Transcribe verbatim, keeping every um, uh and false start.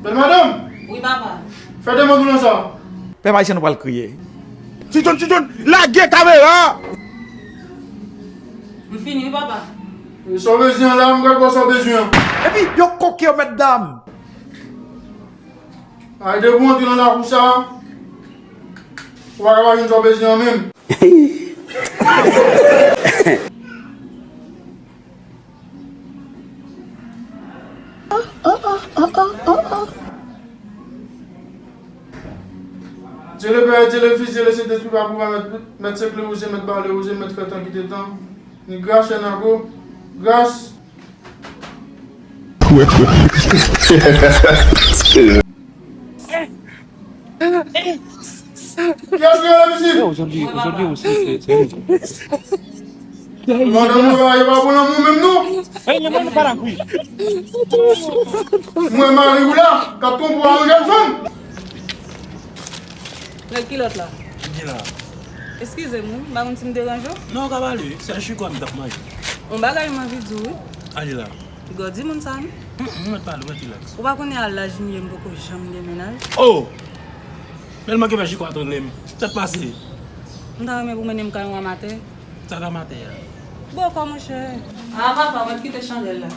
Bèl madanm! Wi, papa. Fè demann ou nan sa. Pèp ayisyen nou pral kriye. Ti John, Ti John, lage kamera! M fini, wi, papa. E sa w bezwen an la, m pral ba w sa w bezwen an. Epi, yo koke yo, mèt dam! Ay, depi w antre nan lakou sa, ou pa ka pa jwenn sa w bezwen an menm. Dye le Pè, Dye le Fis, Dye le Sentespri, pa pou pa mèt, mèt sekle ou se, mèt pale ou se, mèt fè tan kite tan. Ni gras, chè nago, gras. Kiyès ki rele misye? Yo, jodi, jodi osi, se, se. Madanm mwen pa, yo pa pou lanmou menm non. Mwen mari ou la, k ap twonpe w a yon jèn fanm. Nèg kilòt la. Ki la? Eskize m, wi, m pa konn si m deranje w. Non, w ka pale, se chikwa m t ap manje. Yon bagay m anvi di w, wi. Ale la. Piga w di moun sa, wi. Mwen mèt pale, mwen rilaks. Ou pa konnen a laj m ye, m poko janm gen mennaj. Oh! Men l manke fè chikwa tande m. Tèt pase. M ta renmen pou mennen m kay yon amatè. Sa nan maten an. Bòkò, monchè. Ah, papa, mwen kite chandèl la.